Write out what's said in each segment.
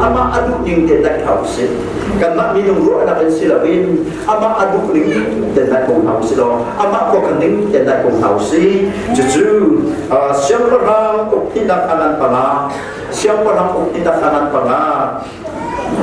Amah a duh ning te naih hna usih. Kanmah minung ruahnak in si loin amah a duh ning te naih ko hna usih law amah khuakhan ning te naih ko hna usih. Cucu siangpahrang uktinak a ngan panga, siangpahrang uktinak a ngan panga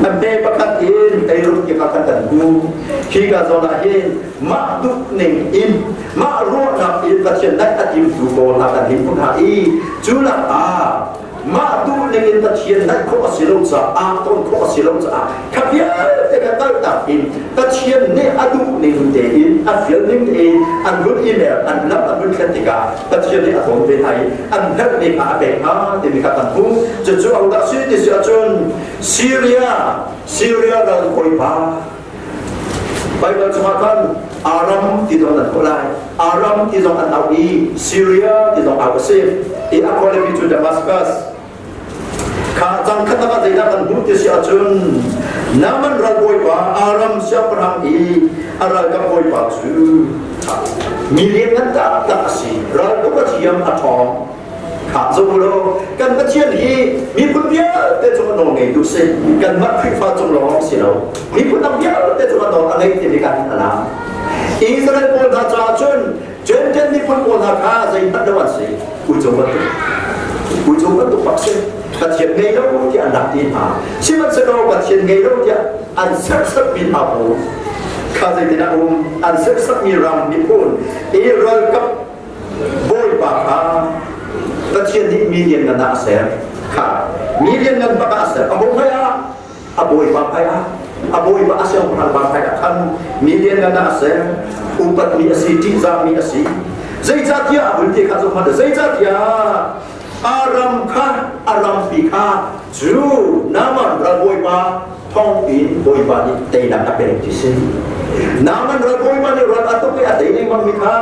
a hme pakhat in teirul ki kha kan hmu. Hi ka zawn ah hin mah duh ning in mah ruahnak in Pathian naih a timtu pawl hna kan him hna i cu lak ah mah duh ning in Pathian naih khawh a si lo caah, ton khawh a si lo caah kha vialte kha kaltak in Pathian nih a duh ning tein, a fial ning tein an hun i mer, an lam an hun thlen tikah Pathian nih a ton ve hna i an herhmi kha a pek hna timi kha kan hmuh. Cucu ahodah si ti si ahcun Syria ral hawipa. Baibal chungah khan Aram ti zong an kawh lai. Aram ti zong an auh i Syria ti zong auh a si. I a khualipi cu Damascus. Kha cang khat ah zeidah kan hmuh ti si ahcun Naaman ralbawipa, Aram siangpahrang i a ralkap bawipa cu mi lianngan taktak a si. Raltuk a thiam, a ṭhawng. Kha zoh u law kan Pathian hi miphun vialte cung a nawl ngeitu si. Kanmah Khrihfa cung lawng si lo, miphun dang vialte cung a nawl a ngei timi kan a lang. Israel pawl hna caah cun Gentile miphun pawl hna kha zeihmanh lo an si. Uico bantuk, uico bantuk bak si. Pathian ngei lo tiah an rak ti hna. Sihmanhsehlaw Pathian ngei lo tiah an serhsatmi hna pawl kha zeitinah um an serhsatmi ram miphun i ralkap Bawipa kha Pathian nih mi lianngan ah a ser. Kha mi lianngan bak ah a ser. A hmai ah, a bawipa hmai ah, a bawipa a siangpahrang pa hmai ah khan mi lianngan ah a ser. Upatmi a si, ṭihzahmi a si. Zeicahtiah a vun ti kha cu hmanh, zeicahtiah Aram kha, a rampi kha cu Naaman ralbawipa thawng in Bawipa nih teinak a pek ti si. Naaman ral Bawipa nih ral a tuk i a tei lengmang mi kha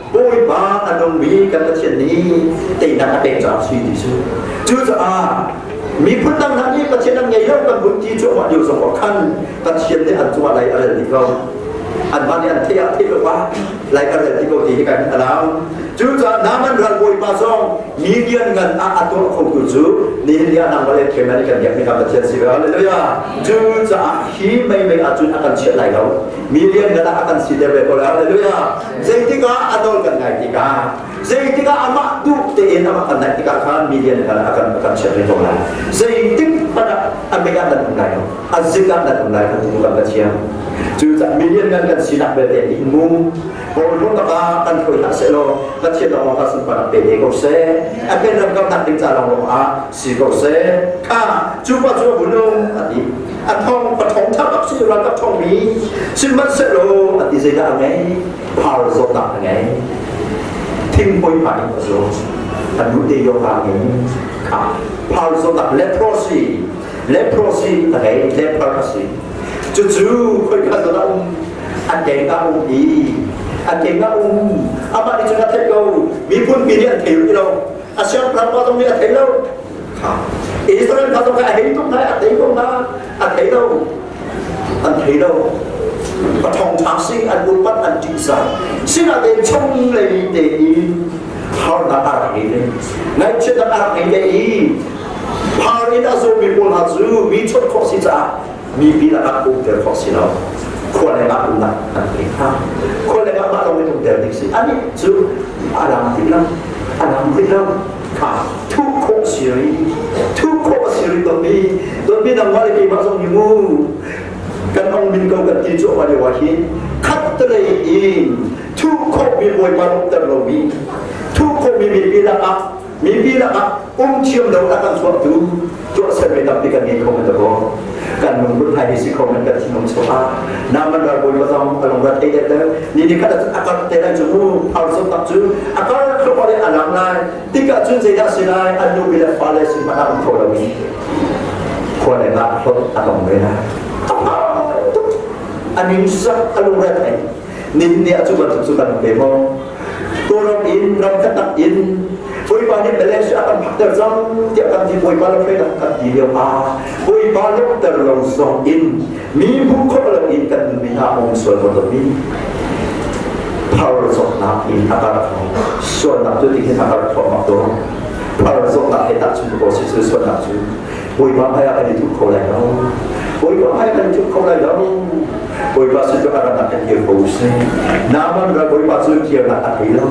Bawipa a nungmi kan Pathian nih teinak a pek caah si ti si. Cucaah miphun dang hna nih Pathian an ngei lo kan vun ti cuahmah lio zong ah khan Pathian nih an cungah lai a rel dih ko. Anmah nih an theih ah theih lo ah lai a rel dih ko ti hi kan a lang. Cucaah Naaman ral Bawipa zong mi lianngan ah a tuah khotu cu nihin ni ah nangmah le keimah nih kan biakmi kan Pathian si ve. Hallelujah. Cucaah hi mei mei ahcun a kan chiah lai lo. Mi lianngan ah a kan siter ve ko lai. Hallelujah. Zeitik ah a nawl kan ngai tikah, zeitik ah amah duh tein amah kan naih tikah khan mi lianngan ah a kan chiah ve ko lai. Zeitik hmanh ah a mei ah nan um lai lo. A zik ah nan um lai kan ti kan Pathian. Cucaah mi lianngan kan sinak belte nih mu Bawlung baka kan hruai hlah sehlaw Pathian lawng kha sunparnak pe te ko seh. A kan ram kamnak ding ca lawng ah si ko seh. Kha cu pa cu a vunung a ti. A thong pa thong thap ak si ralkap thong mi sihmanhsehlaw a ti zeidah a ngei? Phar zawtnak a ngei. Thing hoi pha in a zaw. A nu te yoga ngei. Kha phar zawtnak leprosy, leprosy a ngei, leper a si. Cucu khoika zawn ah um an keng ah um i an keng ah um amah nih cun a theih ko. Miphun pi nih an thei rih lo, a siangpahrang pa zong nih a thei lo. Israel pa zong kha a hei tuk hna, a thei ko hna, a thei lo, an thei lo. Pathong ṭha si an upat, an ṭihzah. Sinain chung lei te in harnak a rak ngei ve, ngaihchiatnak a rak ngei ve i phar in a zawmi pawl hna cu mi chawnh khawh si caah mipi lakah umter khawh si lo, khua leng ah umnak an pek hna. Khua leng ah mah lawng in umter ding si. Anih cu a lang ti lo, a lang ti lo. Kha thuh khawh siri, thuh khawh siri. Dawtmi, dawtmi, nangmah le keimah zong hi mu kan ong min ko kan ti cu ma lio ah hin khat lei in thuh khawh mi Bawipa umter lomi, thuh khawh mi mipi lakah, mipi lakah um thiam lo a kan chuahtu tuahsermi tampi kan ngei kho men dakaw. Kan lungput hai si kho men kan thinlung chungah. Naman ral bawi zong a lungrat ei deuh ni ni khat a kar te lai cu mu phar som tak cu a kar thluk le a lang lai tikah cun zeidah si lai? An nu le fale sin hmanh ah um kho lomi khua le ngah hlot a tong ve lai. A ning sak, a lungret ei nin ni a cu bantuk cu kan pe maw? Kawlram in ram khat in Bawipa nih Malaysia a kan phakter cang tiah kan ti, Bawipa le hruainak kan ti lio ah Bawipa lawmhter lo zong in mi hmuh khawh lo in kan nunmi hna um sual ko mi phar zawtnak in a kar kho. Sualnak cu ti hin a kar thluahmah to. Phar zawtnak he tahchun ko si cu sualnak cu. Bawipa hmai ah kan i thup kho lai lo. Bawipa hmai kan i thup kho lai lo. Bawipa sin cu a ram ah kan kir ko usih. Naaman ral Bawipa cu kirnak a thei lo.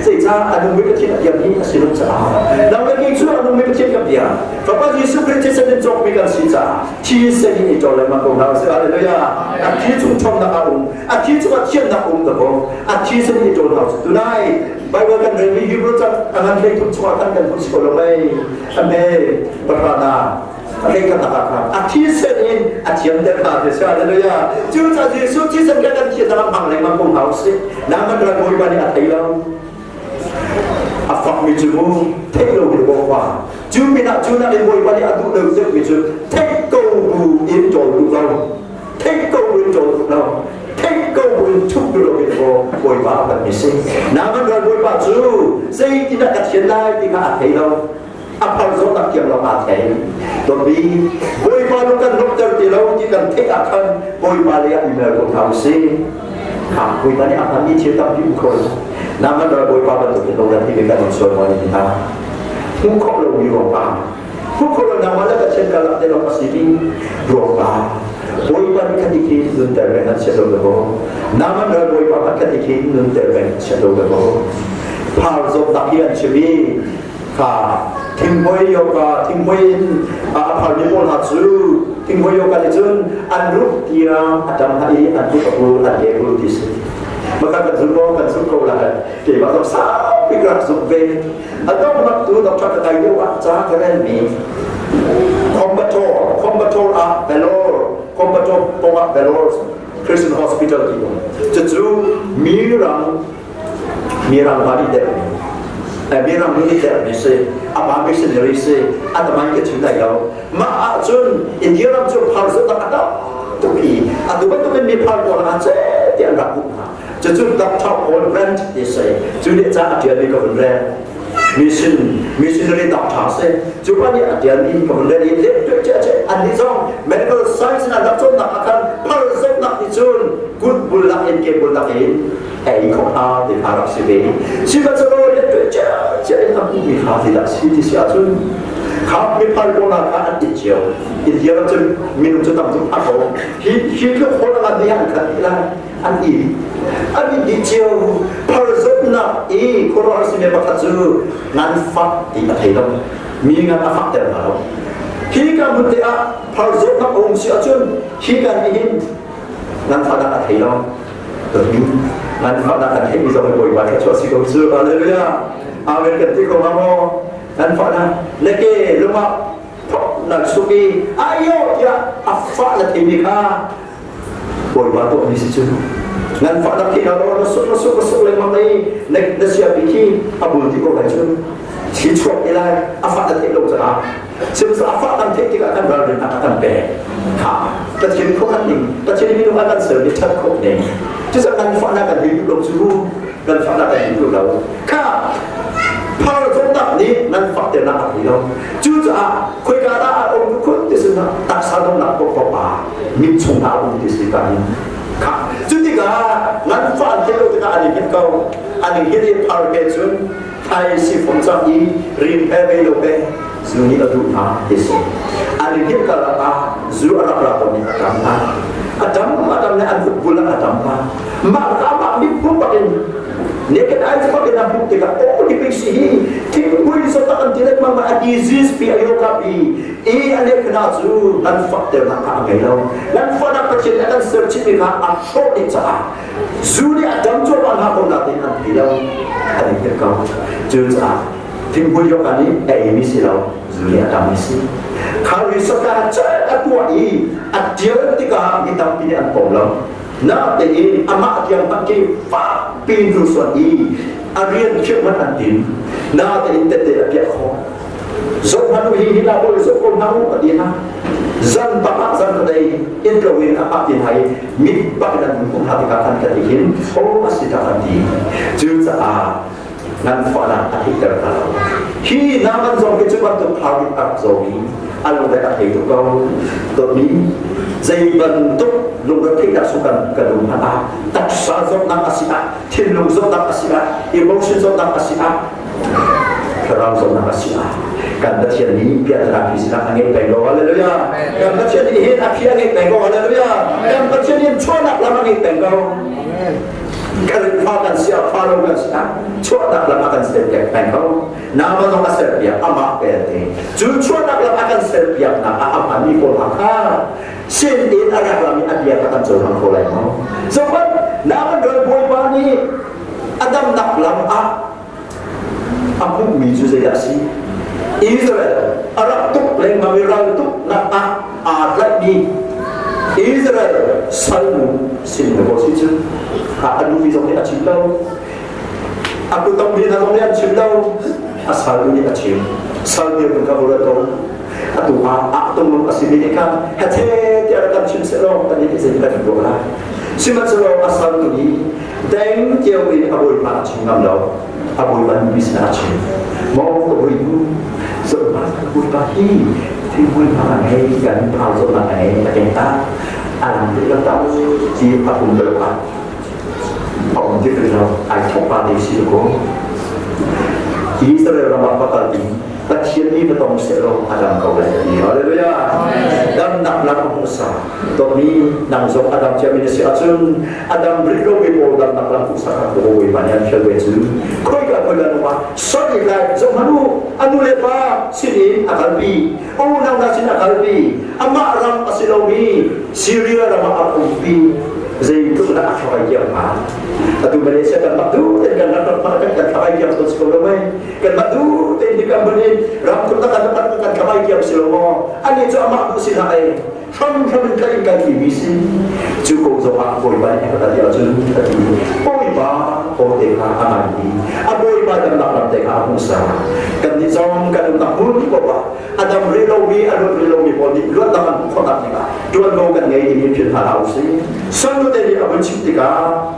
Zeicah a nungmi Pathian a biakmi a si lo caah. Nang le kei cu a nungmi Pathian kan bia. Fapa Jesuh Khrih thisen in cawkmi kan si caah thi sen in i ṭawl lengmang ko hna usih. Hallelujah. A thi chung ṭhawnnak a um. A thi chung ah thiannak a um dakaw. A thi sen in i ṭawl hna usih. Tunai Bible kan relmi Hebrew ca a ngan 13 chungah khan kan hun si ko lo mei. Amen. Pahrana a hlei khat ah khan a thisen in a thiamter hna ti si. Hallelujah. Cucaah Jesuh thisen kha kan thian ah hmang lengmang ko hna usih. Nangman ral Bawipa nih a thei lo. A fakmi cu mu theih lo hi Bawipa. Cu pinah cu nak in Bawipa nih a duh lo deuhmi cu theih ko bu in ṭawl duh lo. Theih ko bu in ṭawl duh lo. Theih ko bu in ṭhup duh lo hi Bawipa a kan mi si. Nangman ral Bawipa cu zeitindah ka thian lai ti kha a thei lo. A phar zawtnak tiang lawng aa thei. Dawtmi, Bawipa lung kan lawmhter ti lo ti kan theih ah khan Bawipa lei ah i mer ko hna usih. Kha Bawipa nih a hmanmi thil tampi um kho lo. Nangman ral Bawipa bantukin lo kan hi kan um sual maw ni hna. Hmuh khawh lomi ruangah hmuh khawh lo nangmah le Pathian karlak te lawng a simi ruangah Bawipa nih khat i nunter peng an sian lo dakaw. Nangman ral Bawipa khat i nunter peng an sian lo dakaw. Phar zawtnak hi an chim i Kha thinghmui yoga thinghmui in a pharmi pawl hna cu thinghmui yoga nih cun an ruh tiang a ṭam hna i an kut a hul an ke hul ti si. Maka kan zumh maw kan zumh ko lai. Keimah zong saupi ka rak zumh ve. A donghnak tu doctor ka kai lio ah ca ka relmi Coimbatore Coimbatore ah Vellore Coimbatore pawng ah Vellore Christian Hospital ti um. Cucu mi rang Mirang pa nih dermi Mirang nu nih dermi si a pa missionary si a tamai ka chim lai lo mah ahcun India ram cu phar zu tak a tam tuk i atu bantukin mi phar pawl ah ce ti an rak hmuh hna cucu Dr. Paul Brand ti si cu nih ca a ṭialmi ka vun rel mission missionary doctor si cu pa nih a ṭialmi ka vun rel i lep tuah cia cia an nih zong medical science in an rak cawnnak ah khan phar zawtnak nih cun kut bul lak in ke bul lak in ei kho hna ti kha rak si ve. Sihmanhsehlaw rian ṭuan ciacia in a hmuhmi kha zeidah a si ti si ahcun kha miphar pawl kha an it cio. India ram cu minung cu tam tuk a ko. Hi hi tluk hall ah ni an khat lai an i an i dih cio. Phar zawtnak i khuaruahhar simi pakhat cu ngan fak ti a thei lo. Mi ngan a fakter hna lo. Hi ka hmun te ah phar zawtnak a um si ahcun hi kan nih hin ngan fahnak a thei lo. Nganfahnak kan theihmi zong hi Bawipa thluachuah si ko cu. Hallelujah. Amen kan ti ko hnga maw? Nganfahnak le ke lungah phok na suk i ayo tiah a fah na theimi kha Bawipa tuahmi si cu. Nganfahnak khi na na suk na suk na suk lengmang i na na siapi khi a bul ti ko lai cu. Thi chuak ti lai a fah na theih lo caah Sihmanhsehlaw a fah kan theih tikah kan ralrinnak a kan pek. Kha Pathian khuakhan ning, Pathian minung a kan sermi ṭhat khawh ning. Cucaah kan fahnak kan him duh lo cu kan fahnak kan him duh lo. Kha phar zawtnak nih nan fakternak a thei lo. Cucaah khoika dah a um khun ti sin taksa dongnak paohpaoh ah mit chung ah um ti si ka hin. Kha cu tikah ngan fah an theih lo tikah an i hngilh ko. An i hngilh i phar ke cun Thai si fom cang i rim he bei lo pe zu nih a duh hna ti si. An i hngilh karlak ah zu a rak ra tawn in a ṭam hna. A ṭam a ṭam le an kut bul ah a ṭam hna. Mah ka mah mit bak in naked eyes bak in a hmuh tikah oh ti pei si hi thingpui so tak an ti lengmang ma a disease pi a yoga pi i a lekhna cu nan fakternak kha a ngei lo. Nan fahnak Pathian a kan ser chihmi kha a hrawh dih caah Zu nih a dam cuahmah hna ko nain an thei lo. An i hngilh ko. Cucaah thinghmui yoga nih a eimi si lo, zu nih a dammi si. Kha research ah cat a tuah i a tial tikah mi tampi nih an pom lo. Natein amah tiang hmanh khi fak piin rusuan i a rian khirh hmanh an tim. Natein tette a piah khawh. Zoh hmanh u hi hi la bawi zoh ko hna u a ti hna. Zan bak ah zan khatei in tlo in a ti hna i mit bak in an hmuh hna tikah khan ka ti hin aw a si tak an ti. Cucaah nganfahnak a theihter hna lo. Hi Naaman zong hi cu bantuk phau in a rak zaw i a lungre a thei tuk ko. Dawtmi zei bantuk lungretheihnak sung kan kan um hmanh ah taksa zawtnak a si ah thinlung zawtnak a si ah emotion zawtnak a si ah thlarau zawtnak a si ah. Kan Pathian nih piahtana phi sinah a ngeih peng ko. Hallelujah. Kan Pathian nih hin a phi a ngeih peng ko. Hallelujah. Kan Pathian nih chuahnak lam a ngeih peng ko. Khrihfa kan si ah fa lo kan si ah chuahnak lam a kan serpiak peng ko. Nama zong a serpiak amah pelte. Cu chuahnak lam a kan serpiak nak ah a hmanmi pawl hna kha sin in a rak lam i a bia kha kan cohlang kho lai maw? Zohhmanh, Naaman ral bawipa nih a damnak lam ah a hmuhmi cu zeidah a si? Israel a rak tuk lengmang i ral tuknak ah aa tlaihmi Israel salnu sin na si cu a nupi zong nih a chim lo a kutong mi hna zong nih an chim lo a salnu nih a chim sal dirhmun kha vura ko atu ah ah tung a simi nih khan hethe tiah rak kan chim sehlaw kan nih zei kan ruah lai sihmanhsehlaw a saltu nih deng kio in a bawipa a chim ngam lo a bawipa nupi sinah a chim maw ka bawipu zohma ka bawipa hi thingmui hma a ngei kan phau zawtnak a ngei a keng ta a lam ti lo ta ti a pum lo a a um ti lo ai thok pa te si ko Israel ram ah pakal ding Pathian nih va tong sehlaw a dam ko lai ti. Hallelujah. Damnak lam a hmuhsa. Dawtmi nang zong a dam ciami na si ahcun a dam rih lomi pawl damnak lam hmuhsa kha bawipa nih an fial ve cu. Khoika khoika nu ah soi lai zoh hmanh u a nu le pa sinin a kalpi unau hna sin a kalpi amah ram a si lomi Syria ram ah a umpi zeitluk dah a thlawai tiang hnga atu Malaysia kan mak du ten kan rak rak kan kan thlawai tiang ton si ko lo mei kanmah duh tein hi kan vun in ram thum kan kan kan thamai tiam si lo maw ani cu amah duh si hlah ei hram hram in kan kan timi si cu ko zong ah bawipa nih ka ti ahcun ka ti bawipa aw te kha a ngai i a bawipa damnak lam te kha a hmuh sa kan nih zong kan umnak hmun paoh ah a dam rih lomi a luat rih lomi pawl nih luatnak an hmuh khawhnak dingah ṭuanvo kan ngei timi philh hna hlah usih sanu te nih a vun chim tikah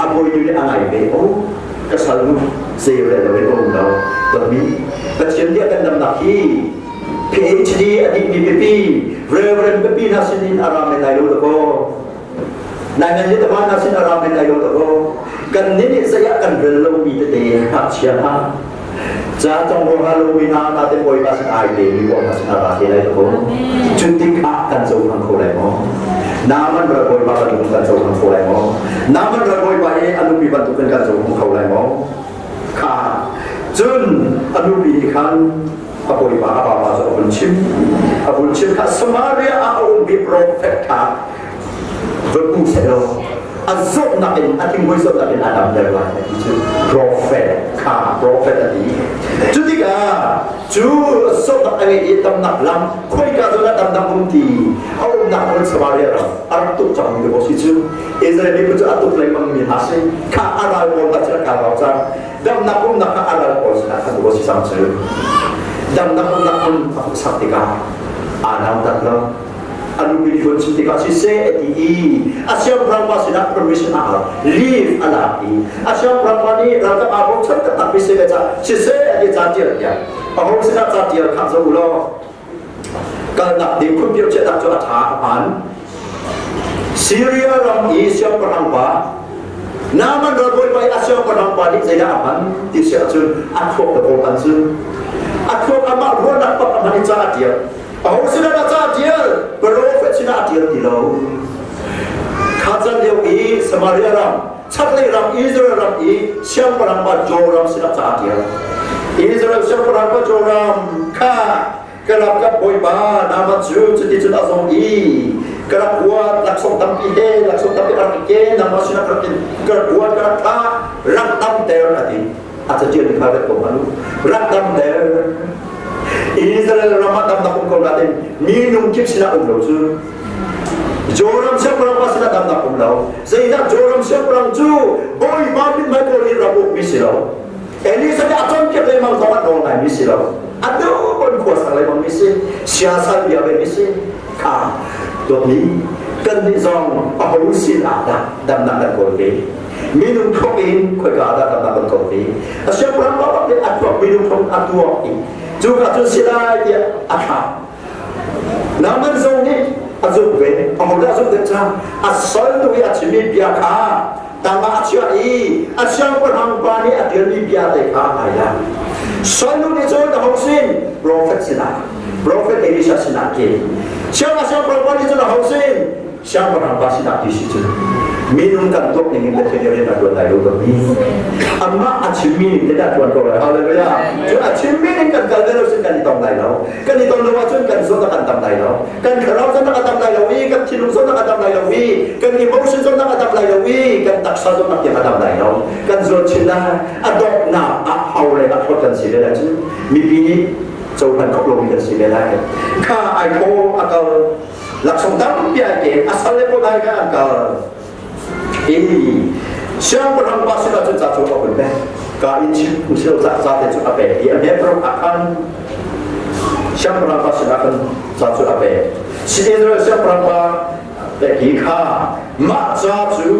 a bawinu nih a ngai ve o ka salnu zei rel lo in a um lo dawtmi Pathian nih a kan damnak hi PhD a dihmi pipi Reverend pipi hna sin in a ra men lai lo dakaw nai nan tama hna sin a ra men lai lo dakaw kan nih nih zei ah kan rel lomi tete ngakchia hna ca cong ruang ah lomi hna na te bawipa sin ai te mi pawl hna sin a ra te lai dakaw cu tikah kan cohlang kho lai maw Naaman ral bawipa bantukin kan cohlang kho lai maw? Naaman ral bawipa i a nupi bantukin kan cohlang kho lai maw? Kha cun a nupi nih khan a bawipa a vapa cu a vun chim. A vun chim kha Samaria ah a ummi profet kha vun hmu sehlaw a zawtnak in a thinghmui zawtnak in a damter lai a ti cu prophet kha prophet a ti. Cu tikah cu zawtnak a ngei i damnak lam khoika zawn ah damnak um ti a umnak hmun Samaria ram a rak tuk cangmi te si cu Israel miphun cu a tuk lengmang mi hna si kha a ral pawl kha cu kal rau cang damnak umnak kha a ral pawl sinah khan si cang cu damnak umnak hmun a hmuhsak tikah aa nautat lo a nupi nih hun chim tikah siseh a ti i a siangpahrang pa sinah permission a hal leave a lak i a siangpahrang pa nih ralkap aa bochan taktak mi si ve caah siseh a ti ca tial tiah a ho sinah ca tial khah zo u law kalnak ding phunpio chiahnak cu a ṭha a hmaan Syria ram i siangpahrang pa Naaman ralbawipa i a siangpahrang pa nih zeidah a hman ti si ahcun a thluak ka kawl hman cu a thluak amah ruahnak bak a hman i ca a ṭial aho sinah dah ca a ṭial prophet sinah a ṭial ti lo kha can lio i Samaria ram chaklei ram Israel ram i siangpahrang pa Joram sinah ca a ṭial Israel siangpahrang pa Joram kha ka rak ka bawipa Naaman cu cuticun a zong i ka rak kuat laksawng tampi he laksawng tampi a rak ke nangmah sinah ka rak in ka rak kuat ka rak thlah rak damter a ti a caṭial kha rak ko hmanh rak damter Israel ram ah damnak um ko nain minung kip sinah um lo cu Joram siangpahrang pa sinah damnak um lo zeidah Joram siangpahrang cu bawipa mithmai kawl in ram ukmi si lo Elisa nih a cawnpiak lengmang zong a nawl ngaimi si lo a duh bon khua sang lengmang mi si siasal bia ve mi si kha dawtmi kan nih zong a ho sin ah dah damnak kan kawl ve minung thawk in khoika ah dah damnak kan kawl ve a siangpahrang pa nih a tuak minung thawk a tuak i cu ka cun si lai tiah a thlah Naaman zong nih a zumh ve a ho dah zumh deuh cang a sal tu i a chimmi bia kha tangah a chiah i a siangpahrang pa nih a ṭialmi bia te kha ai la. Salnu nih cun a hong sin profet sinah profet Elisha sinah ke siang a siang profet nih cun a hong sin siangpahrang pa sinah ti si cun minung kan tuak ning in Pathian rian a tuan lai lo mi amah a chimmi ning te dah tuan ko lai. Hallelujah. Cu a chimmi ning kan kal lo sin kan i tong lai lo. Kan i ton lo ahcun kan zawt a kan tam lai lo, kan thlarau zawtnak a tam lai lo i, kan thinlung zawtnak a tam lai lo i, kan emotion zawtnak a tam lai lo i, kan taksa zawtnak tiang a tam lai lo. Kan zual chin lai. A donghnak ah hau le a thawt kan si ve lai cu mipi nih cohlan khawh lomi kan si ve lai. Kha ai thaw a kal, laksawng tampi ai ken, a sal le pawl ai kha an kal i siangpahrang pa sinah cun ca cu a hun pek. Ka in chim usilo ca ca te cu a pek i a hme a khan siangpahrang pa sinah khan ca cu a pek. Israel siangpahrang pa pek hi kha mah ca cu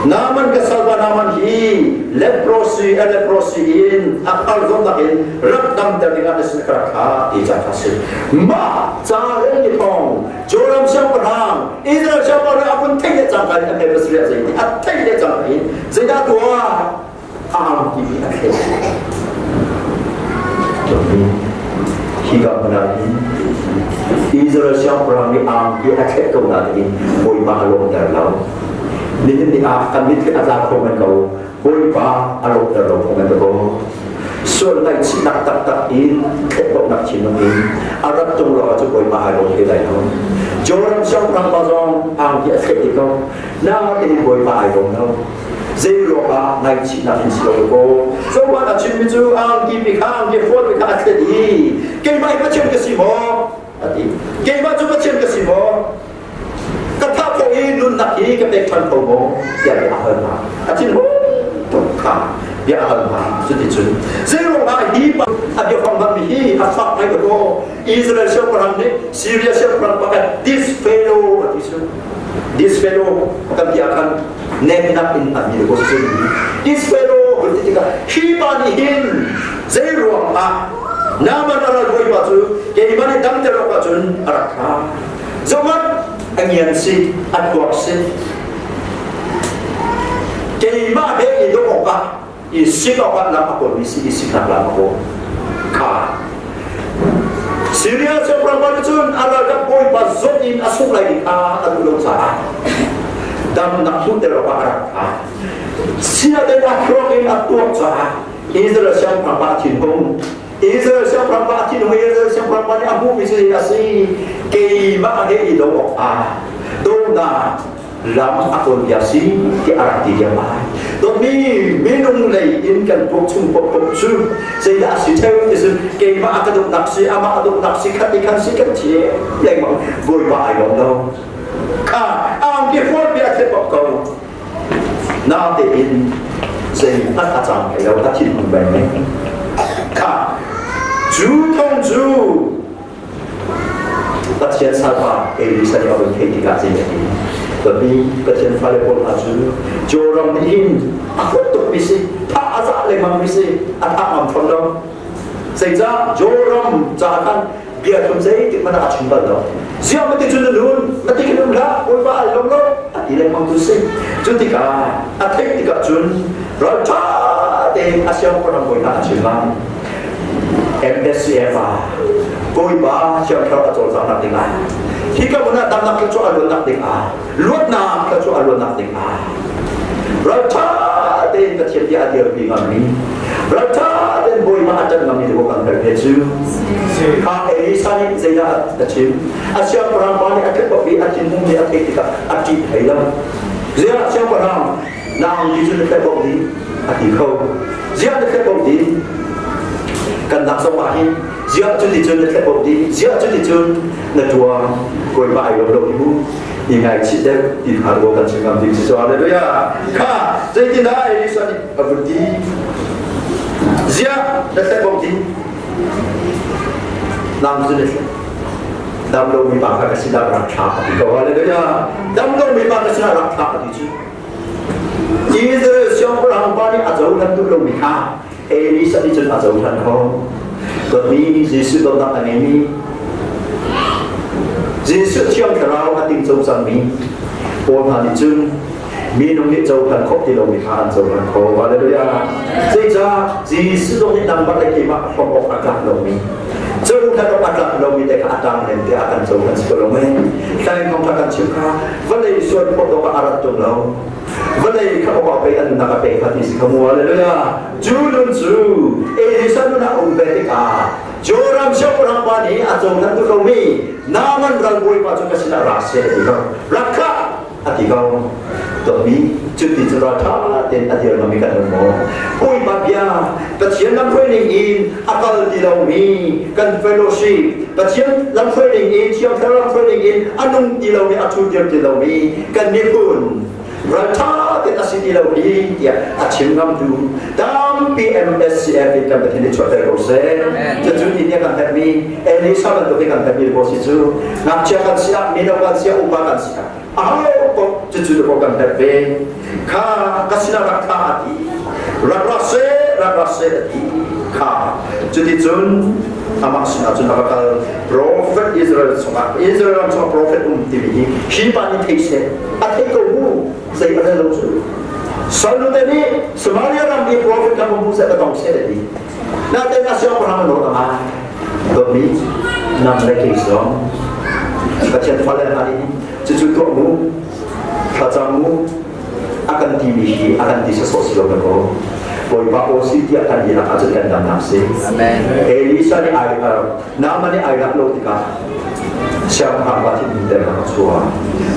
Naaman ka salpa Naaman hi leprosy a leprosy in a thar zawtnak in rak damter dingah na sin ka rak thlah ti ca kha si. Mah ca rel ni thawng Joram siangpahrang Israel siangpahrang a vun theih le cangka in a hme pasarih a zei ti a theih le cangka in zeidah tuah a ang timi a theih. Hi ka hmun ah hin Israel siangpahrang nih angki a thleh ko nain Bawipa a lawmter lo. Nihin ni ah kan mitthli a tla kho men ko. Bawipa a lawmter lo kho men ko. Sual ngaihchihnak taktak in thlehbawmhnak thinlung in a rat tung lo ahcun Bawipa ai lawm te lai lo. Joram siangpahrang pa zong angki a thleh ti ko. Nain Bawipa ai lawm lo. Zei ruangah ngaihchihnak in si lo ko. Zohman a chimmi cu angki pi kha, angki fual pi kha a thlet i keimah hi Pathian ka si maw? A ti. Keimah cu Pathian ka si maw? Ka thah khawh i nunnak hi ka pek ṭhan kho maw? Tiah bia a hal hna. A thinhung tuk kha bia a hal hna. Cuticun zei ruangah hi pa a biafang hmanmi hi a fak ngai ko. Israel siangpahrang nih Syria siangpahrang pakhat this fellow a ti cu. This fellow kan ti ah khan nemnak in a mi ko si. This fellow kan ti tikah hi pa nih hin zei ruang ah Naaman a ral bawipa cu keimah nih damter awk ahcun a rak thlah. Zohmanh, a ngian si, a tuak si. Keimah he i dawh awkah i sik awkah lam a kawlmi si, i siknak lam a kawl. Kha Syria siangpahrang pa nih cun a ralkap bawipa zawt in a sungh lai ding kha a duh lo caah damnak hmuhter awkah a rak thlah. Sinain a thluak in a tuak caah Israel siangpahrang pa a thinhung. Israel siangpahrang pa a thinhung. Israel siangpahrang pa nih a hmuhmi cu a si, keimah he i do awkah donak lam a kawl bia si ti a rak ti diam ai. Dawtmi minung lei in kan tuak chung paohpaoh cu zeidah a si theo ti cun keimah a ka dawtnak si, amah a dawtnak si, khat ti khan si kan thiam lengmang. Bawipa ai lawm lo. Kha angki fual bia a thlet bak ko. Natein zeihmanh a cang hlei lo, a thinhung beng. Kha cu thong cu Pathian salpa Elisa nih a vun theih tikah zei a ti? Tapi Pathian fale pawl hna cu Joram nih hin a huat tukmi si, thah a zah lengmangmi si, a thah ngam fawn lo. Zeicah Joram ca khan bia thlum zeitik hmanh ah a chim bal lo. Ziah mati cun na nun, mati khin um hlah, Bawipa ai lawm lo, a ti lengmang tu si. Cu tikah a theih tikah cun ralṭha tein a siangpahrang bawi hna a chim lai. MSCF ah Bawipa Thiang Thlarau a cawlcanghnak dingah, hika hmun ah damnak thluachuah a luannak dingah, luatnak thluachuah a luannak dingah, ralṭha tein Pathian bia a dirpi ngammi, ralṭha tein Bawipa a ṭanh ngammi cu kan herh ve cu. Kha Elisa nih zeidah a chim? A siangpahrang pa nih a tlek bak i a thinhung nih a theih tikah a ṭih thei lo. Ziah siangpahrang na angki cu na tlek bak dih a ti kho. Ziah na thlek ko ti? Kan nak zong ah hin ziah cuti cun na thlek ko ti? Ziah cuti cun na tuang Bawipa ai lawm lo hi mu. I ngaichih deuh ti kha ruah kan chim ngam ding si so. Hallelujah. Kha zeitindah Elisa nih a vun ti? Ziah na thlek ko ti? Nang cu na thlek. Dam lomi pa kha ka sinah rak thlah a ti ko. Hallelujah. Dam lomi pa ka sinah rak thlah a ti cu. Israel siangpahrang pa nih a cohlan duh lomi kha Elisa nih cun a cohlan kho. Dawtmi Jesuh dawtnak a ngeimi, Jesuh Thiang Thlarau a tingco cangmi pawl hna nih cun Minung nih cohlan khawh ti lomi kha an cohlan khawh. Hallelujah. Zeicah Jesuh zong nih nangmah le keimah hrawm awk a tlak lomi cohlan awk a tlak lomi te kha a tang len te a kan cohlan si ko lo mei. Hlai kong kha kan chim kha vawlei sual phawt awk ah a rat tung lo. Vawlei kha awk pei an nunnak a pek kha ti si kha mu. Hallelujah. Cu nun cu Elisa nun ah um ve tikah Joram siangpahrang pa nih a cohlan duh lomi Naaman ralbawipa cu ka sinah ra seh a ti ko. Rak khah a ti ko. Dawtmi cuti cu ralṭha tein a dir ngami kan um maw? Bawipa bia Pathian lamhruai ning in a kal ti lomi kan fellowship Pathian lamhruai ning in Thiang Thlarau lamhruai ning in a nung ti lomi a ṭhu dir ti lomi kan miphun ralṭha tein a si ti lo hi tiah a chim ngamtu tampi MSCF in kan Pathian nih chuahter ko seh. Cucu ni nih kan herhmi Elisa bantuk in kan herhmi ko si cu ngakchia kan si ah mino kan si ah upa kan si ah aho paoh cucu ko kan herh ve. Kha ka sinah rak kha a ti rak ra seh rak ra seh a ti kha cuticun amah sinah cun a va kal prophet Israel chungah Israel ram chungah prophet um timi hi hi pa nih thei seh a thei ko mu zei a lo cu Salute nih Samaria ram i prophet kha hmu seh ka tong seh a ti nain a siangpahrang a nawl a ngai dawtmi nang le kei zong Pathian fale hna nih cucu tuah mu thlacam mu a kan timi hi a kan ti sawsawh si lo na ko Bawipa aw si tiah kan ti ahcun kan damnak si Elisa nih ai Naaman nih ai lak lo tikah siangpahrang pa thin ter a chuah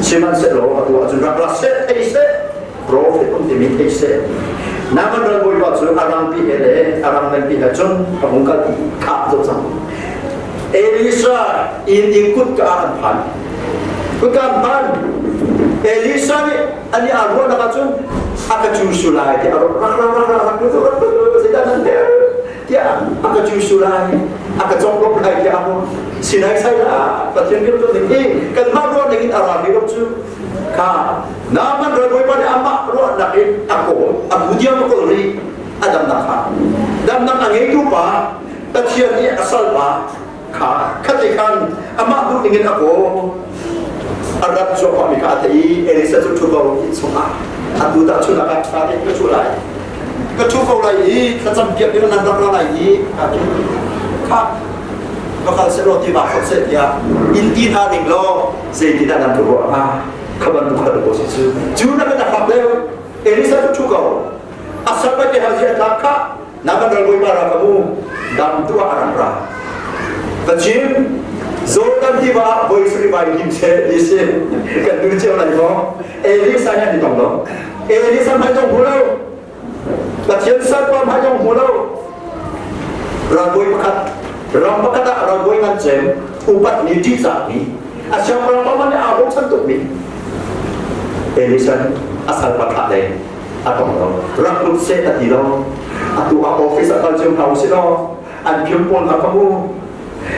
sihmanhsehlaw atu ahcun rak ra seh thei seh profet um timi thei seh Naaman ral bawipa cu a rangpi he le a rang nganpi he cun a hung kal i khah zo cang Elisa inn i kutka ah an phan kutka an phan Elisa nih ani aa ruahnak ahcun a ka cusu lai ti a rak rak rak rak rak rak rak rak zeidah nan der tiah a ka cusu lai a ka conglawmh lai tiah a ruah sinai sai la Pathian kan tuah ding hi kanmah ruah ning in a rami lo cu kha Naaman ral bawipa nih amah ruahnak in a kawl a bu diam a kawl rih a damnak kha damnak a ngeitu pa Pathian nih a salpa kha khati khan amah duh ning in a kawl a rat cuahmah mi kha a theih i Elisa cu ṭhu ko inn chungah atu dah chun ah ka ka ṭhu lai ka ṭhu ko lai i thlacam piak ding nan rak ra lai i kha va kal seh law tiva khop seh tiah in ti hna ning law zeitindah nan ka ruah hnga kha bantuk kha ko si cu cu na kan fak deuh Elisa cu ṭhu ko a sal ke hazi a tlak kha na kan ral bawipa ra ka mu dam tu ah a rak ra Pathian Jordan tiva ah voi suri vai him se ti si kan tu cio lai maw Elisa nih an tong lo Elisa hmai tong hmu lo Pathian salpa hmai tong hmu lo ralbawi pakhat ram pakhat ah ralbawi ngan cem upat mi ṭihzah mi a siangpahrang pa nih aa bochan tuk mi Elisa nih a salpa thlah lei a tong lo rak lut seh a ti lo atu ah office a kal cio hna usih law an phim pawl hna kha mu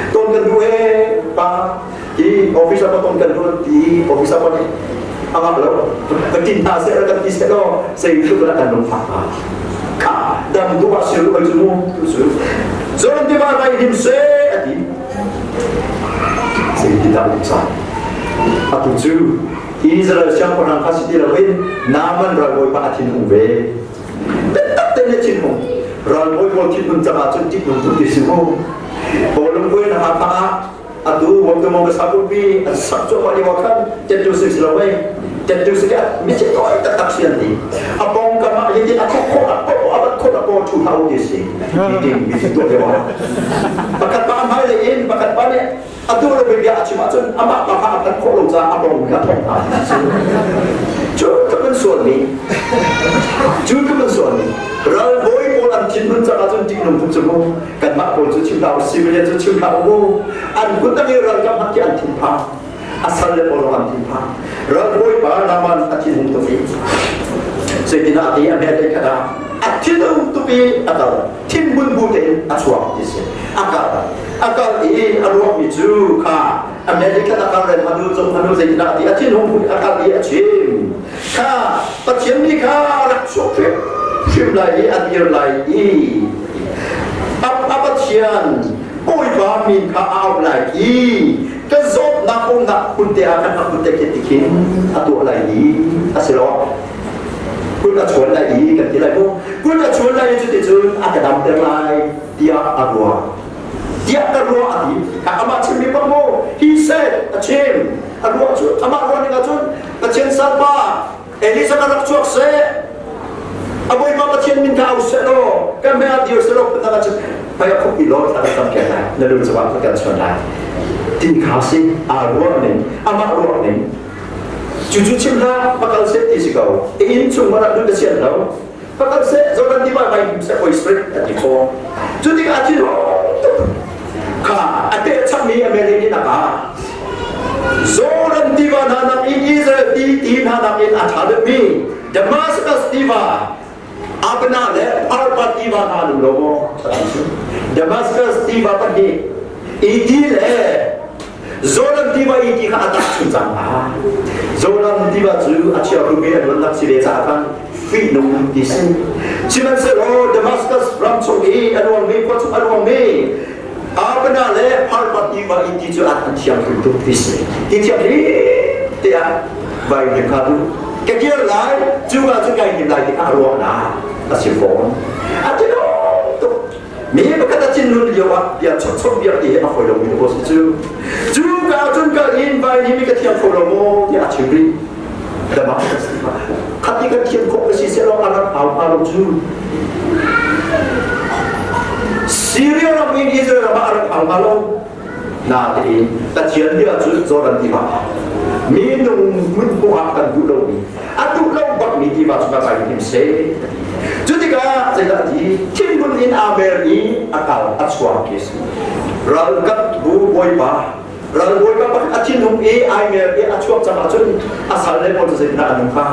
ton kan duh e pa hi office ah ton kan duh ti office ah nih a ngah lo ka tin hna seh kan ti seh law sei tluk lah kan lungfak hna kha dam tu ah sil oi cu mu tu cu zon ti ba kai him se a ti sei ti dah sa atu cu Israel siangpahrang kha si ti loin Naaman ralbawi pa a thinhung ve. Biatak tein a thinhung. Ralbawi pawl thinhun cang ahcun ṭihnung tuk ti si mu. Bawlung buai na ha ah atu wamtu ka sapupi an sak cuahmah lio ah khan tettu si si lo mei tettu si mi ci toi taktak si an ti a pong kam ah hitin a khok khok a ko a bat khok a ko thu hau ti si meeting meeting tuah lio ah pakhat pa hmai lei in pakhat pa nih atu le bia a chim ahcun amah pa kha a phanh khawh lo caah a bong kha thong hna cu tluk an sualmi cu tluk an sualmi ralbawi pawl an thinhun cang ahcun ṭihnung tuk cu mu kanmah pawl cu chim hlah u civilian cu chim hlah u mu an kut a ralkap hmanh khi an thinphang a sal le pawl an thinphang ralbawi pa Naman a thinhung tuk i zeitinah a ti a hmel khat ah a thinhung tuk i a kal thinhun bu tein a chuak ti si a kal a kal i a ruahmi cu kha American a kal rem hanu cung hanu zeitinah ti a thinhung a kal i a chim kha Pathian nih kha rak chuak hrim hrim lai i a dir lai i a Pathian Bawipa min kha a auh lai i ka zawtnak umnak hmun te ah khan a kut te khin tikhin a tuah lai i a si lo. Kut a chuan lai i kan ti lai mu. Kut a chuan lai i cuticun a ka damter lai tiah a ruah. Tiah ka ruah a ti. Kha amah chimmi bak mu. He said, a chim. A ruah cu amah ruah ning ahcun Pathian salpa Elisa ka rak chuak seh. A Bawipa Pathian min kha au seh law kan hmai ah dir seh law phun dang ahcun hmai ah khup law thla kan cam piak lai. Na lu cungah kut kan chuan lai. Ti kha si aa ruah ning, amah ruah ning. Cucu chim hlah, va kal seh ti si ko. Inn chung hmanh ah lut a sian lo. Va kal seh, Jordan tiva vai him seh, oi spirit a ti khawh. Cu tikah a thinhung tuk. Kha a tehchapmi a mel in a ka. Jordan tiva hna nakin Israel ti ti hna nakin a ṭha deuhmi Damascus tiva Abna le Arpa tiva hna lu lo maw? Damascus tiva pahnih i ti le Jordan tiva i ti kha a tak chung cang hna. Jordan tiva cu a chiahrumi an luannak si ve caah khan fihnung ti si. Sihmanhsehlaw Damascus ram chung i a luangmi khua chung a luangmi Abana le Pharpa tiva i ti cu an thiang hrim tuk ti si. Ti thiang hrim tiah vai hrim kha tu ka kir lai cu ka cu kai him lai ti kha a ruah na a si fawn. A ti tuk. Mi pakhat a thinlun lio ah bia chawt biak ti hi a fawi lomi ka si cu. Cu ka cun ka in vai nih mi ka thiam kho lo maw tiah a chim rih. Damascus ti khat i kan thiam khawh ka si seh law a rak au hnga lo cu. Syria ram in Israel ram ah a rak au hnga lo. Natein Pathian bia cu Jordan tiva minung hmun ah kan duh lomi a duh lo bakmi tiva cu ka kai him seh. Cu tikah zeidah ti thinhun in aa mer i a kal a chuak khi si. Ralkap bu bawipa ral bawipa pakhat a thinhung i ai mer i a chuak cang ahcun a sal le pawl cu zeitindah an um hnga?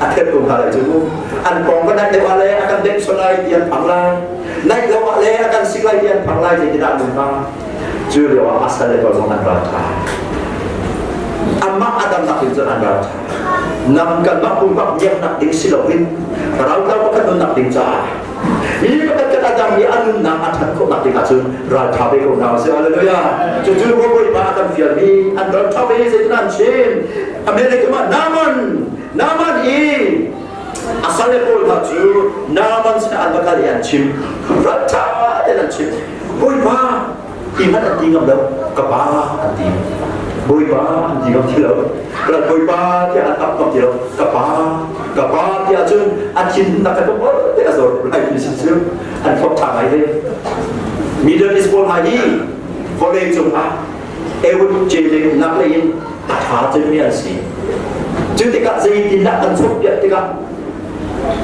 A thet ko hna lai cu. An pawng ka naih deuh ah le a kan deng sual lai ti an phang lai. Naih lo ah le a kan sik lai ti an phang lai zeitindah an um hnga? Cu lio ah a sal le pawl zong an ral ṭha. Amah a damnak ding cun an ral ṭha. Nang kanmah pumpak miaknak ding si loin ralkap pakhat nunnak ding caah mi pakhat kan a dam i a nunnak a ṭhat khawhnak ding ahcun ralṭha ve ko hna usih. Hallelujah. Cucu Bawipa a kan fialmi an ralṭha ve zeitin an chim. America ah Naaman Naaman i a sale pawl hna cu Naaman sinah an va kal i an chim. Ralṭha tein an chim. Bawipa ti hmanh an ti ngam lo. Ka pa an ti. Bawipa an ti ngam ti lo. Ral Bawipa tiah an ap ngam ti lo. Ka pa, ka pa tiah cun a thin nak ka bol te a zor lai ti si cu an thawk ṭha ngai ve. Middle East pawl hna hi vawlei cung ah Ehud Jele nak lei in a ṭha cemmi an si. Cu tikah zeitindah kan chawhpiak tikah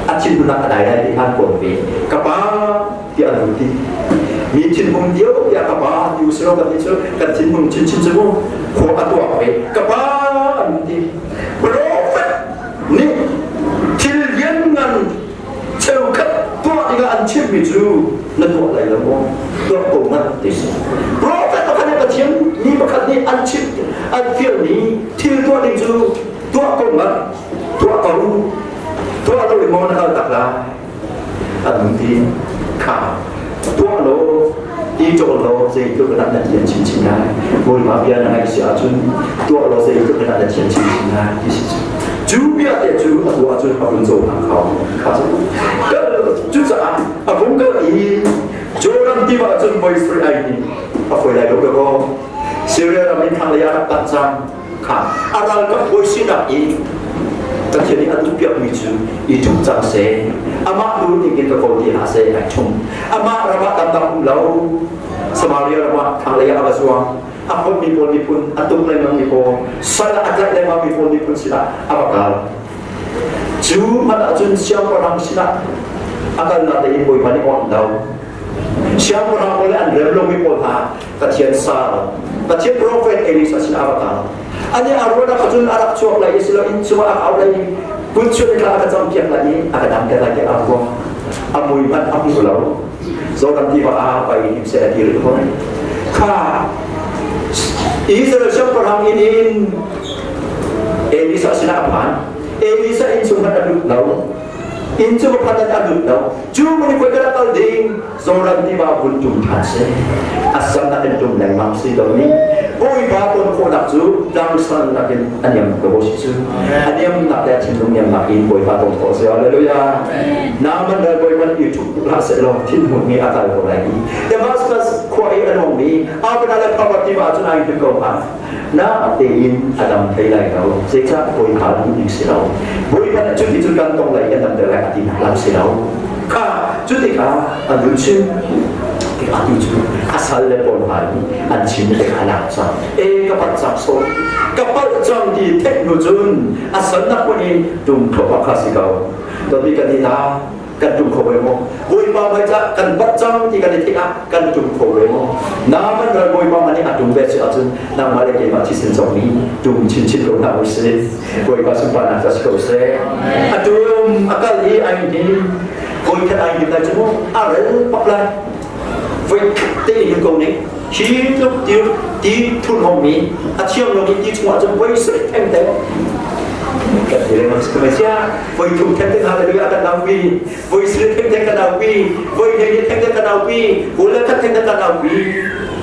a thinhunnak a dai lai ti kha an kawl ve. Ka pa tiah an hun ti. Mi thinhung dio tiah ka pa ti usilo kan ti cu kan thinhung chinchin cu mu khua a tuak ve. Ka pa an hun ti. Prophet nih thil lianngan cheukhat tuah dingah an chimmi cu na tuah lai lo maw? Tuah ko ngat ti si. Prophet pakhat nih Pathian mi pakhat nih an chimh an fialmi thil tuah ding cu tuah ko ngat tuah ko tuah lo in maw na kal tak lai an hun ti kha tuah law i cawl law zeitluk in na thian chinchin lai Bawipa bia na ngaih si ahcun tuah law zeitluk in na thian chinchin lai ti si cu cu bia te cu a tuah ahcun a vun cohlang kho kha cu cucaah a vung kal i Jordan tiva cun voi sarih ai ni a foi lai lo ko Syria ram in thlanglei ah rak panh cang kha a ralkap bawi sinak i Pathian nih a duhpiakmi cu i ṭhum cang seh amah lu ning in ka kawl ti hlah seh ai ṭhum amah ram ah dangdang um lo Samaria ram ah thlanglei ah a va zuang a phonmi pawl miphun a tuk lengmang mi pawl sal a tlaih lengmang mi pawl miphun sinah a va kal cu hmanh ahcun siangpahrang sinah a kalnak te in Bawipa nih awnh lo siangpahrang pawl le an rem lomi pawl hna Pathian sal Pathian prophet Elisa sinah a va kal ani a ruahnak cun a rak chuak lai i silo inn chungah a au lai i kut chuan thla a ka campiak lai i a ka damter lai tiah a ruah a mui hmanh a hmu lo Jordan tiva ah vai him se a dir khon kha Israel siangpahrang inn in Elisa sinah a phan Elisa inn chung hmanh a lut lo. Inn cu va phan an lut lo. Cu mun koi ka kal ding Zoram tiva vun tum ṭhan si. A sam nakin tum lengmang si lo ni. Bawipa ton khawhnak cu tlangsan nakin a niam ko si cu. A niam nak le a thinlung niam nak in Bawipa ton khawh si. Hallelujah. Naaman ral Bawipa nih YouTube hlah seh law thinhun mi a kal ko lai i Damascus khua i a nungmi Abana le Pharpar tiva cun ai hnim ko hnga. Na tein a dam thei lai lo. Zeicah Bawipa duh ning si lo. Bawipa nih cuti cun kan tong lai kan damter lai a ti nak lam si lo. Kha cu tikah an run chim tikah tu cu a sal le pawl hna nih an chim te kha lak cang. E ka palh cang so. Ka palh cang ti theih hnu cun a sal nak hmun in tum thluahmah kha si ko. Dawtmi kan nih hna kan tum kho ve maw? Bawipa hmai cah kan bat cang ti kan i theih ah kan tum kho ve maw? Naaman ral Bawipa man nih a tum ve si ahcun nangmah le keimah thisen zong nih tum chinchin ko hna usih. Bawipa sunparnak ca si ko seh. A tum a kal i ai hnim. Voi khat ai hnim lai cu mu a rel pak lai. Voi khat te in ko ning hi tluk ti ti thurhnawmmi a thiang lomi ti chungah cun voi sarih theng te kan ti lengmang si ko sia voi thum theng te hallelujah kan aupi voi sarih theng te kan aupi voi hleihnih theng te kan aupi kul le khat theng te kan aupi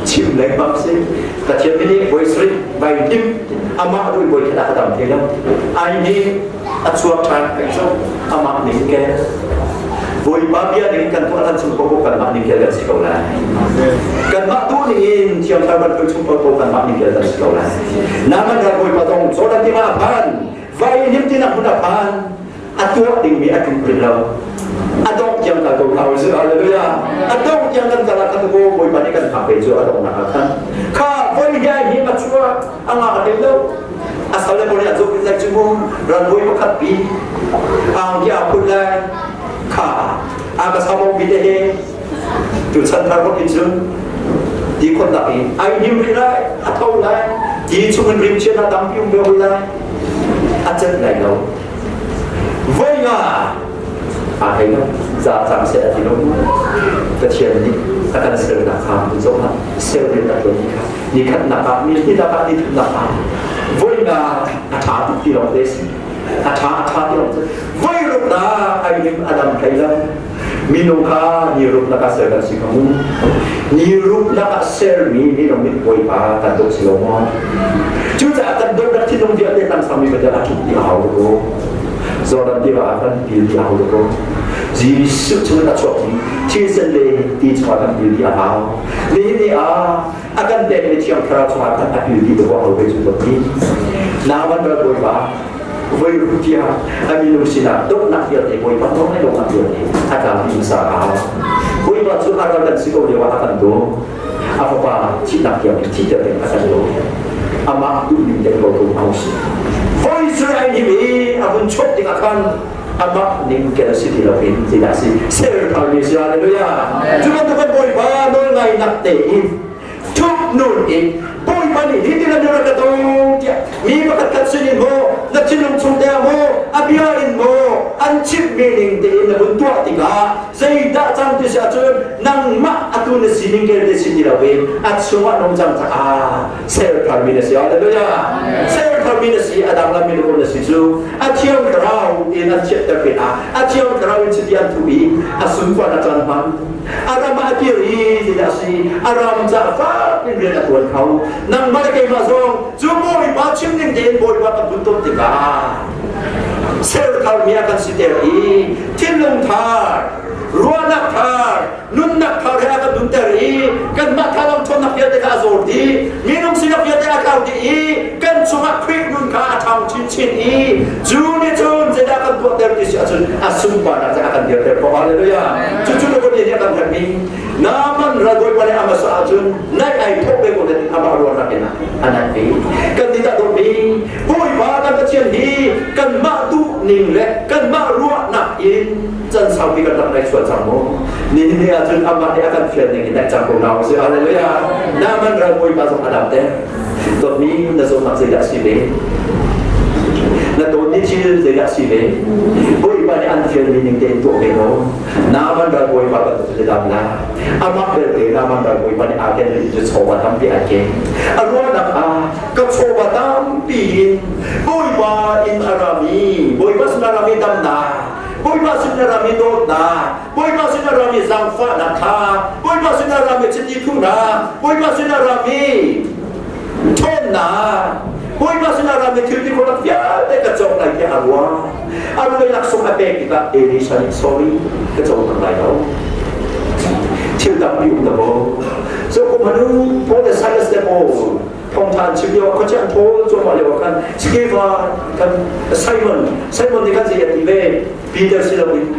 chim lengmang si Pathian nih voi sarih vai hnim amah duh voi khat a dam te lo ai nih a chuak ṭhan peng cu amah ning ke Bawipa bia ning kan tuah hlan chung popo kanmah ning kel kan si ko lai. Kanmah duh ning in thiang thar bantuk chung popo kanmah ning kel kan si ko lai. Naman ral Bawipa dong Jordan tiva a phan, vai hnim tinak hmun a phan, a tuah dingmi a tum rih lo. A dong tiang kal ko hna usih. Hallelujah. A dong tiang kan kal ah khan ko Bawipa nih kan phak ve cu a donghnak ah khan. Kha voi hi hi a chuak a ngah hlei lo. A sal le pawl nih an zoh lai cu mu ralbawi pakhat pi angki aa phut lai kha a ka samong bi te he tu chan thar rok in cun ti khonnak in ai hnim rih lai a tho lai ti chung in rim chian a tampi um ve lai a cat lai lo voi nga a hei lo za cang se a ti lo Pathian nih a kan sernak kha mun zoh hlah ser rin a tuan kha ni khatnak ah ni hnihnak ah ni thumnak ah voi nga a ṭha tuk ti lawng te si a ṭha a ṭha ti lawng te voi ruk na ai lim a dam thei lo minung kha ni ruk nak ah ser kan si ko mu ni ruk nak ah sermi minung nih bawipa kan dawt si lo maw cucaah kan dawtnak thinlung vialte tam sangmi pathian a ṭhut ti a hau ko Jordan tiva ah kan pil ti a hau ko Jesuh chung a chuak mi thisen le ti chungah kan pil ti a hau nihin ni ah a kan pekmi thiang thlarau chungah khan a pil dih dawh a ve cu ti Naaman ral bawipa voi rutia a minung sinah dawtnak vialte bawipa nawl dawtnak vialte a tla mi sa a hau bawipa cu a ral kan si ko lio ah a kan daw a fapa thihnak tiang in thihter ding a kan daw amah duhning te ko ko hau si voi sur ai him i a hun chok ding ah khan amah ning kel si ti lo in ti dah si ser thar mi si hallelujah cu bantuk kan bawipa nawl ngai nak te in thup nun in bawipa nih hi tin an rak ka dong tiah mi pakhat khat sin in maw na thinlung chung te ah maw a bia in maw an chimh mi ning tein na vun tuah tikah zeidah cang ti si ahcun nangmah atu na sining kel te si ti lo in a chungah nung cang caah ser thar mi na si hallelujah ser thar mi na si a dang lam mi na si cu a thiang thlarau in an chiatter pinah a thiang thlarau in chiti an thuh i a sunparnak caan hman a ram ah a kir i zeidah a si a ram caah fak in rian a tuan kho nangmah le keimah zong cu bawipa chim ning tein bawipa kan vun ton tikah ser tharmi a kan siter i thinlung thar ruahnak thar nunnak thar he a kan nunter i kanmah thalam ṭhawnnak vialte kha a zawr dih minung sinak vialte a tlau dih i kan chungah Khrih nun kha a ṭhang chinchin i cu nih cun zeidah kan tuahter ti si ahcun a sunparnak cu a kan dirter ko hallelujah cucu na kut nih a kan herhmi Naaman ralbawipa nih a hmasa ahcun naih ai thawk ve ko nain amah ruahnak in a naih ve kan nih dah dawtmi Bawipa kan Pathian hi kanmah duh ning le kanmah ruahnak in can saupi kan rak naih sual cang maw nihin ni ahcun amah nih a kan fial ning in naih cang ko hna usih hallelujah Naaman ralbawipa zong a dam te dawtmi na zawtnak zeidah si ve na tawn ni thil zeidah si ve Bawipa nih an fialmi ning tein tuah ve ko Naaman ralbawipa bantuk cu dam la amah belte Naaman ralbawipa nih aa ken mi cu chawva tampi ai ken a ruahnak ah ka chawva tampi in Bawipa in a rami Bawipa sin a rami damnak Bawipa Bawipa sin a rami dawtnak, Bawipa sin a rami zaangfahnak kha, Bawipa sin a rami chiti thuhnak, Bawipa sin a rami ṭhawnnak, Bawipa sin a rami thil ti khawhnak vialte ka cawk lai tiah a ruah. A ruai laksawng a pek tikah Elisha nih sorry ka cohlang lai lo. Thil tampi um da maw? So kum hanu Paul le Silas le Paul thawngṭha an chim lio ah khuachia an ṭhawl cuahmah lio ah khan Stephen kan Simon Simon nih khan zei a ti ve? Peter si loin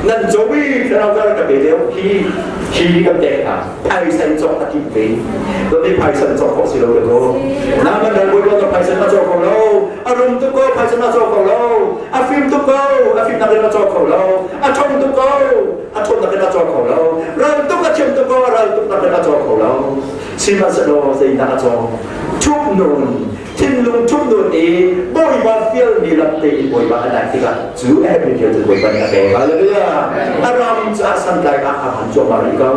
nan co i thlarau kha ka pe deuh hi hi kan pek hna phaisa in cawk a timh ve dawt phaisa in cawk khawh si lo le ko na man ral bawipa ka phaisa na cawk kho lo a rum tuk ko phaisa na cawk kho lo a fim tuk ko a fim nak in a cawk kho lo a ṭhong tuk ko a ṭhawn nak in a cawk kho lo ral tuk a thiam tuk ko a ral tuk nak in a cawk kho lo sihmanhsehlaw zeidah a cawk ṭhup nun thinlung ṭhup nun i Bawipa fialmi lam tein Bawipa a naih tikah cu a herhmi thil cu Bawipa nih a pek. Hallelujah! A ram caah santlai ah a hman cuahmah rih ko.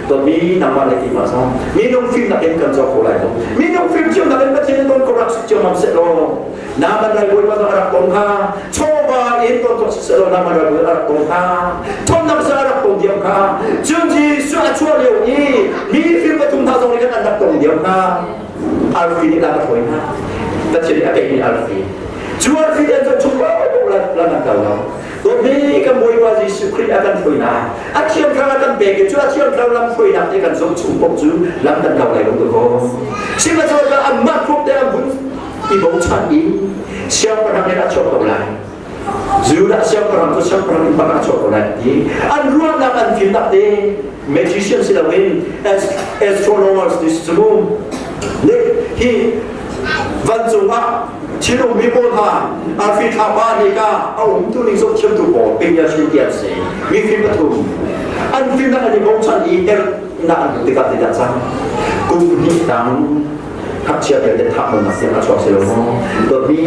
Dawtmi nangmah le keimah zong minung fimnak in kan cawk kho lai lo. Minung fimthiamnak in Pathian in ton ko rak si cio ngam seh law Naaman ral Bawipa zong a rak ton kha chawva in ton khawh si seh law Naaman ral Bawipa a rak ton kha ṭhawnnak zong a rak ton diam kha cun Jesuh a chuah lio i mi fim pathum hna zong nih khan an rak tong diam kha arfi nih lam a hruai hna Pathian nih a pekmi arfi cu arfi an zoh chung paoh lam an kal lo Dawtmi kan Bawipa Jesuh Khrih a kan hruainak a thiang thlarau a kan pek i cu a thiang thlarau lam hruainak te kan zoh chung paoh cu lam kan kal lai lo dakaw sihmanhsehlaw anmah khuk te an vun i bochan i siangpahrang in a chuak ko lai Judah siangpahrang cu siangpahrang in bak a chuak ko lai ti an ruahnak an fimnak te magician si loin astronomers ti si cu nih hi vancung ah thil ummi pawl hna arfi thlapa nih ka a umtu ning zoh thiamtu pawl pediatric ti an si mi fim pathum an fimnak an i bochan i ernak an hmuh tikah ti dah cang kum hnih tang ngakchia vialte thahnawnnak tiang a chuak si lo maw dawtmi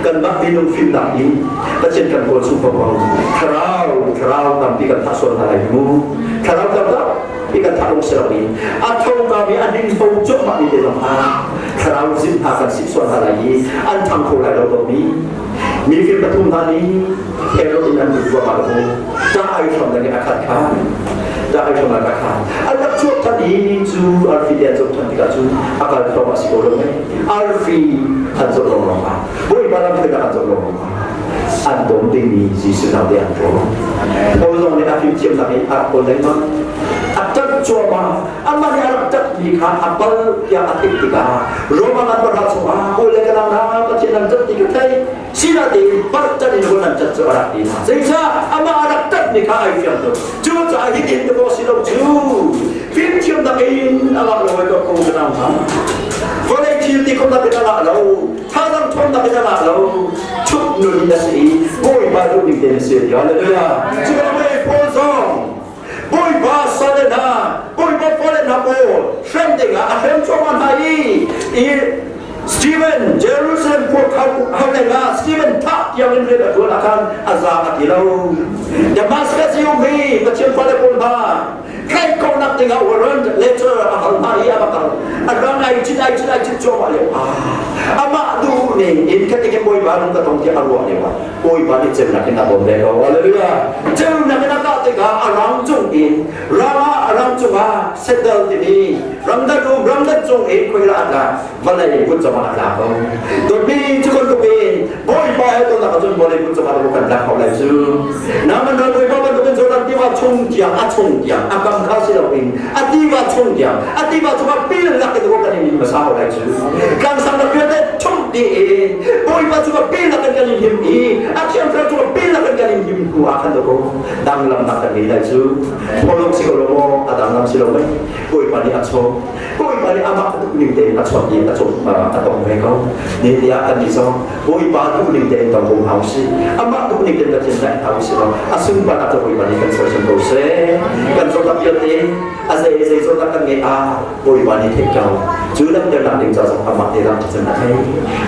kanmah minung fimnak in Pathian kan kawl chung paoh thlarau thlarau tampi kan thah sual hna lai mu thlarau tampi kan thah lung si lo in a tho kami a ding tho cuahmah mi te zong kha thlarau zin hna kan sih sual hna lai i an thang kho lai lo dawtmi mi fim pathum hna nih Herod in an lut ruangah lo ta ai hram dang in a khat kha ta ai hram a kha an rak chuak than i cu arfi te an zoh than tikah cun a kal thawng a si ko lo mei arfi an zoh lawng lawng ah Bawipa lam hruainak an zoh lawng lawng ah an tom dingmi Jesuh nau te an tawng Paul zong nih a fimthiamnak in a rak kawl lengmang a ṭap cuahmah amah nih a rak ṭapmi kha a pal tiah a theih tikah Roma ngan pahra chungah kawl le ka hna Pathian an ṭap ti ka theih Sinain partan in hun an tat cu a rak ti hna. Zeicah amah a rak tatmi kha ai fiang tuk. Cucaah hitin te si lo cu fimthiamnak in a ngah lo ai ko ko ka nau hna. Vawlei thil ti khawmnak in a ngah lo, thazaang ṭhawnnak in a ngah lo, chuk nun in a si i Bawipa duhning tein a si ti. Hallelujah. Cu Paul zong Bawipa sale hna, Bawipa fale hna pawl hrem dingah a hrem cuahmah hna i Stephen Jerusalem khua hau ah Stephen thah tiang in rian a ṭuan ah khan a za a ti lo. Damascus i um hi Pathian fale pawl hna tlaih khawhnak dingah warrant letter a hal hna i a va kal. A rang ai cit ai cit ai cit cuahmah lio ah amah duh ning in ka tikin Bawipa nung ka tong tiah a ruah lio ah Bawipa nih ceunak in a bawm ve ko. Hallelujah. Ceunak in a kah tikah a rang cung in rang ah a rang cungah settle timi ramdang um ramdang cung in khoi la atla vawlei kut cungah a tla ko. Dawtmi cu bantuk in Bawipa he tonnak ahcun vawlei kut cungah kan tlak ko lai cu. Naman ral Bawipa bantuk in Jordan tiva chung tiang a chung tiang a kam kha si loin a tiva chung tiang a tiva cungah pil lak in kan in hmasa ko lai cu. Tlangsang rak vialte chung ti in Bawipa cungah pil lak in kan in him i a thiang thlarau cungah pil lak in kan in him hnu ah khan ko danglamnak kan ngei lai cu. Pholong si ko lo maw a danglam si lo mei Bawipa nih a chawm Bawipa nih amah duh ning tein a chawt i a cung a tong ve ko. Ni tiah kan nih zong Bawipa duh ning tein tong ko hna usih. Amah duh ning tein Pathian naih hna usih law a sunparnak cu Bawipa nih kan sersiam ko seh. Kan zawtnak vialte a zei zei zawtnak kan ngeih ah Bawipa nih theih ko. Cu lamternak ding ca zong amah te lam cun a thei.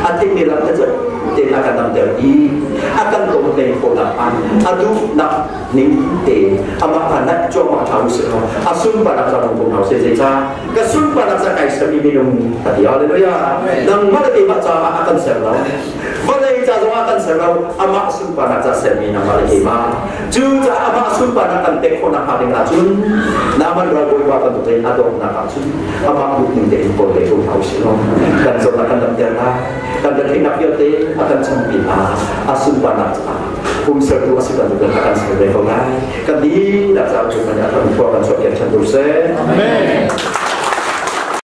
A theihmi lam kha cu tein a kan damter i a kan tawngteng khawhnak ah a duhnak ning tein amah kha naih cuahmah hna usih law a sunparnak ca rung ko hna usih zeicah ka sunparnak ca kai sermi minung ka ti hallelujah nangmah le keimah caah a kan ser lo vawlei ca zongah a kan ser ser lo, amah sunparnak ca sermi nangmah le keimah. Cucaah amah sunparnak kan pek khawh nakhnga ding ahcun Naaman ralbawipa bantuk in a donghnak ahcun amah duhning tein kawl ve ko hna usih law kan zawtnak kan damter lai, kan retheihnak vialte a kan cham pinah a sunparnak caah pumsertu a si bantuk in a kan ser ve ko lai. Kan dihlak caah Bawipa nih a kan khua kan chuahpiak ṭhan ko seh. Amen.